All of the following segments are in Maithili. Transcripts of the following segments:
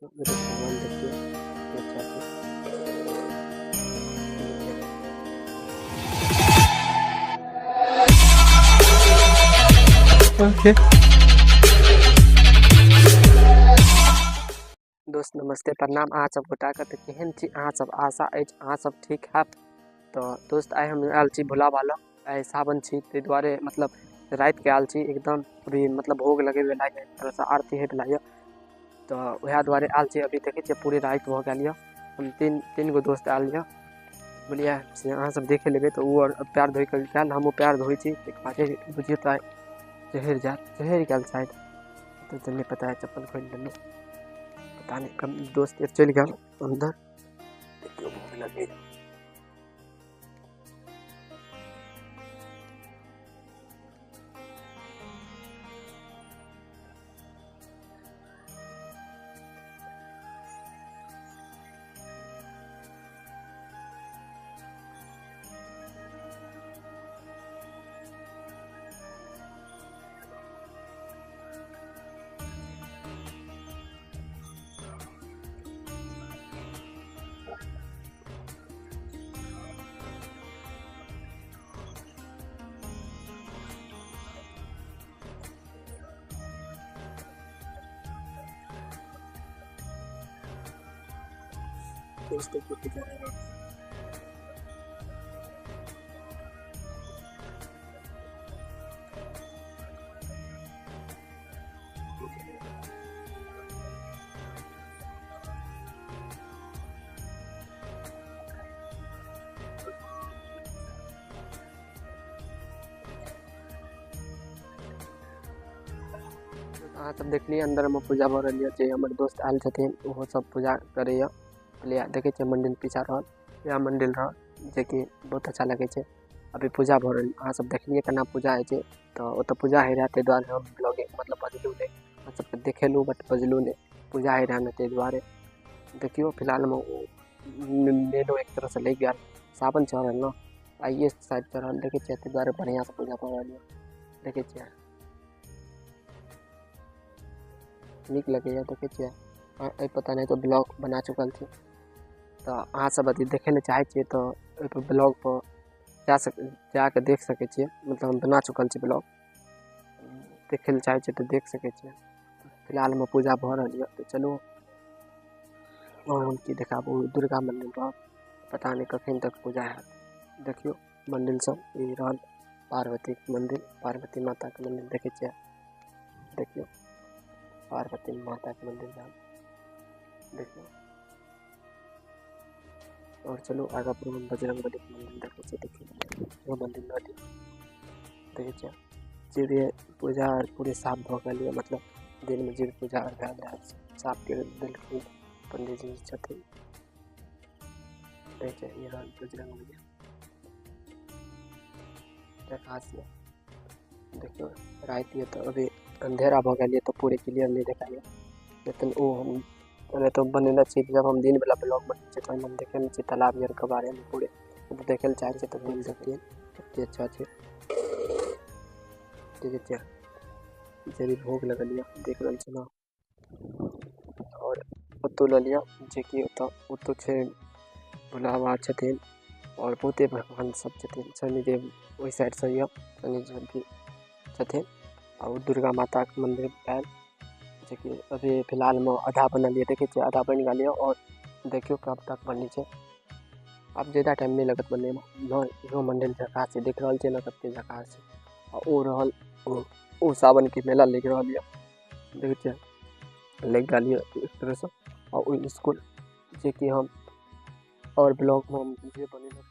देखियौ भगवान देखियौ अच्छा छै। ओके। दोस्त नमस्ते, प्रणाम अहाँ सब गोटाके। तऽ केहन छी अहाँ सब? आशा अछि अहाँ सब ठीक हैब। तऽ दोस्त आइ हम आयल छी भोला बाबा लग। आइ सावन छी, ताहि दुआरे मतलब रातिके आयल छी एकदम। अभी मतलब भोग लगैवला यऽ, एक तरहसँ आरती होइवला यऽ, तऽ वएह दुआरे आयल छी। अभी देखै छियै पूरे राति भऽ गेल यऽ। हम तीन गो दोस्त आयल यऽ, बुझलियै से अहाँ सब देखे लेबै। तऽ ओ आर पयर धोइ कऽ गेल, हमहूँ पयर धोइ छी। ताहिके बाद बुझियौ तऽ आइ चढ़ि जायत, चढ़ि गेल शायद, तऽ नहि पता है। चप्पल खोलि लेलहुँ, पता नहि कम दोस्त चलि गेल अन्दर। देखियौ भोग लगैए। दोस्तों को पूजा है। अहाँ सब देखलियै अन्दरमे पूजा भऽ रहल यऽ। जे हमर दोस्त आयल छथिन ओहो सब पूजा करैए, बुझलियै। देखै छियै मन्दिर पीछा रहल, इएह मन्दिर रहल जेकि बहुत अच्छा लगै छै। अभी पूजा भऽ रहल, अहाँ सब देखलियै केना पूजा होइ छै। तऽ ओतऽ पूजा होइ रहै, ताहि दुआरे हम ब्लॉगे मतलब बजलहुँ नहि। अहाँ सबके देखेलहुँ बट बजलहुँ नहि, पूजा होइ रहै ने ताहि दुआरे। देखियौ फिलहालमे ओ मेलो एक तरहसँ लागि गेल। सावन चढ़ल ने, आइए शायद चढ़ल, देखै छियै। ताहि दुआरे बढ़िआँसँ पूजा भऽ रहल यऽ, देखै छियै, नीक लगैए, देखै छियै। एहि पता नहि तऽ ब्लॉग बना चुकल छी, तऽ अहाँ सब यदि देखै लए चाहै छियै तऽ ओहिपर ब्लॉगपर जा कऽ देख सकै छियै। मतलब हम बना चुकल छी ब्लॉग, देखै लए चाहै छियै तऽ देख सकै छियै। फिलहालमे पूजा भऽ रहल यऽ, तऽ चलू आओर हम की देखाबू। दुर्गा मन्दिर रहल, पता नहि कखन तक पूजा हैत। देखियौ मन्दिर सब ई रहल पार्वतीके मन्दिर, पार्वती माताके मन्दिर देखै छियै। देखियौ पार्वती माताके मन्दिर रहल, देखियौ। आओर चलू आगाँ पर हम बजरंग बलीके मन्दिर देखै छियै। देखियौ इहो मन्दिर रहल, देखै छियै। जे भी पूजा आर पूरे साफ भऽ गेल यऽ, मतलब दिनमे जे भी पूजा आर भेल रहै साफ करि देलखिन पंडीजी छथिन। देखै छियै ई रहल बजरंग बली, झकास यऽ। देखियौ राति यऽ तऽ अभी अन्धेरा भऽ गेल यऽ, तऽ पूरे क्लियर नहि देखाइए। लेकिन ओ हम ओना तऽ बनेने छी, जब हम दिनवला ब्लॉग बनबै छियै तऽ ओहिमे हम देखेने छी तालाब आरके बारेमे पूरे। देखै लए चाहै छियै तऽ देख सकतियै, कते अच्छा छै। देखै छियै जे भी भोग लगल यऽ, देख रहल छी ने। आओर ओतौ लऽ लिअ, जेकि ओतऽ छै भोला बाबा छथिन आओर बहुते भगवान सब छथिन। शनिदेव ओहि साइडसँ यऽ, शनिदेव भी छथिन। आ ओ दुर्गा माताके मन्दिर भेल, जेकि अभी फिलहालमे आधा बनल यऽ। देखै छियै आधा बनि गेल यऽ, आओर देखियौ कब तक बनै छै। आब जादा टाइम नहि लगत बनैमे। इहो मन्दिर झकास छै, देख रहल छियै ने कते झकास छै। आ ओ रहल ओ सावनके मेला लागि रहल यऽ, देखै छियै लागि गेल यऽ एक तरहसँ। आ ओ इसकुल जेकि हम आओर ब्लॉगमे हम जे बनेलहुँ।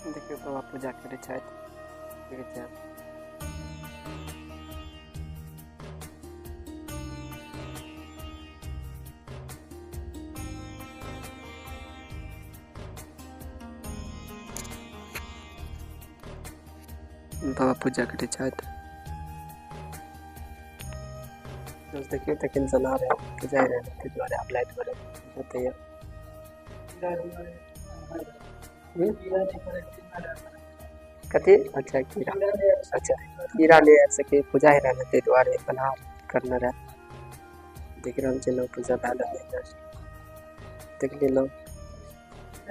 देखियौ बाबा पूजा करै छथि, देखै छियै। बाबा पूजा करै छथि। देखियौ तखन चला रहे पूजा रहे, ताहि दुआरे आब लाइट बरत जतैया। कथी? अच्छा कीड़ा, अच्छा कीड़ा नहि आबि सकै, पूजा ही रहल, ताहि दुआरे फलाहार करने रहे। देख रहल छै लोग पूजा भए रहलै, देख लेलहुँ।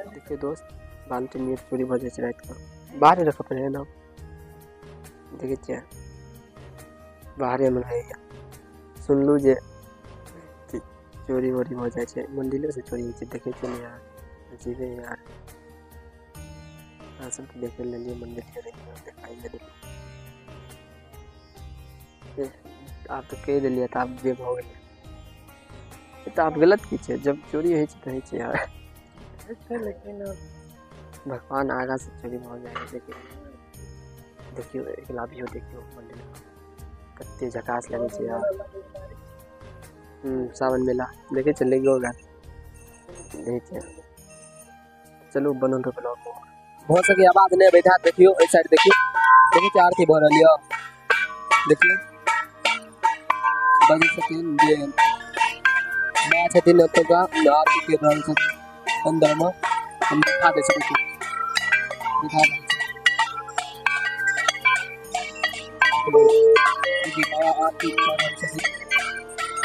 देखियौ दोस्त, बाल्टी चोरी भऽ जाइ छै रातिके, बाहरे रखऽ पड़ै ने। देखै छियै बाहरेमे रहैया। सुनलहुँ जे चोरी वोरी भऽ जाइ छै, मन्दिरोसँ चोरी होइ छै। देखै छियै ने यार, अजीबे यार। अहाँ सबके देखे लेलियै मन्दिर देखाइ देलियै। आब तऽ कहि देलियै तऽ आब जे भऽ गेलै तऽ आब गलत की छै? जब चोरी होइ छै तऽ होइ छै यार, लेकिन भगवान आगाँ से चोरी भऽ जाइ है। लेकिन देखियौ एकला व्यू देखियौ मन्दिर कते झकास लगै छै यार। सावन मेला देखै छियै, लगियो गेल देखै छियै। चलू बनल रहू ब्लॉग में। भऽ सकै आवाज नहि अबैत हैत। देखियौ एहि साइड देखियौ, देखै छियै आरती भऽ रहल यऽ। देखियौ बजै छथिन जे माँ छथिन ओतुका, आरती करि रहल छथिन अन्दरमे। हम देखा दै छी, देखियौ देखा रहल छी। बाबा आरती कऽ रहल छथिन,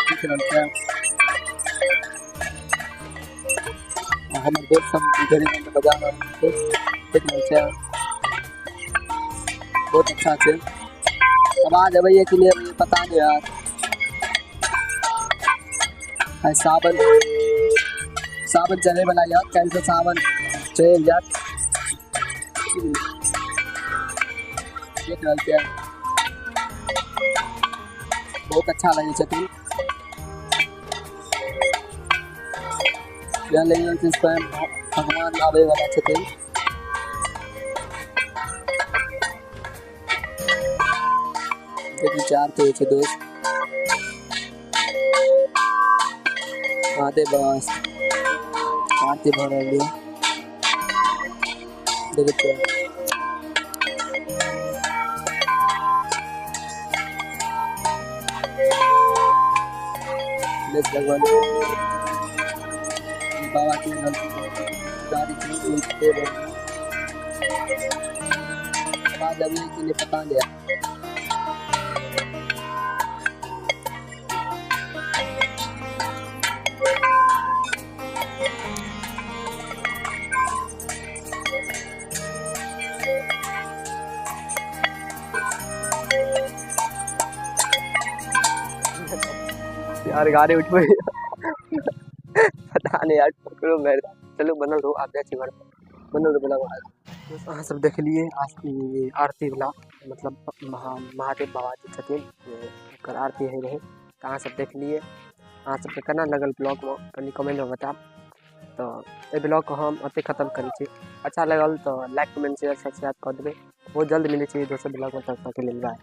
देख रहल छै। हमर दोस्त सब घड़ी घंटा बजा रहल छै, देख रहल छै। बहुत अच्छा छै। आवाज अबैया कि नहि अबैया पता नहि यार। आइ सावन सावन चढ़ै वाला यऽ, काल्हि से सावन चढ़ि जायत। देख रहल छै, बहुत अच्छा लगै छथिन। जेना लागि रहल छै स्वयं भगवान आबै वाला छथिन। देखियौ आरती होइ छै दोस्त। महादेव बाबा आरती भऽ रहल यऽ, देखै छियै। गणेश भगवान बाबा के गाड़ी छै, आवाज अबैया कि नहि पता नहि। यार गाड़ी उठबै पता नहीं यार, ककरो मारि। चलू बनल रहू, आब जाइ छी घर पर। बनल रहू ब्लॉग। अहाँ सब देखलियै आरती वाला, मतलब महादेव बाबा जे छथिन ओकर आरती होइ रहै, तऽ अहाँ सब देखलियै। अहाँ सबके केना लगल ब्लॉगमे कनि कमेंटमे बतायब। तऽ एहि ब्लॉगके हम एतहि खतम करै छी। अच्छा लगल तऽ लाइक कमेंट शेयर सब्सक्राइब कऽ देबै। बहुत जल्द मिलै छी दोसर ब्लॉगमे, तब तकके लेल बाय।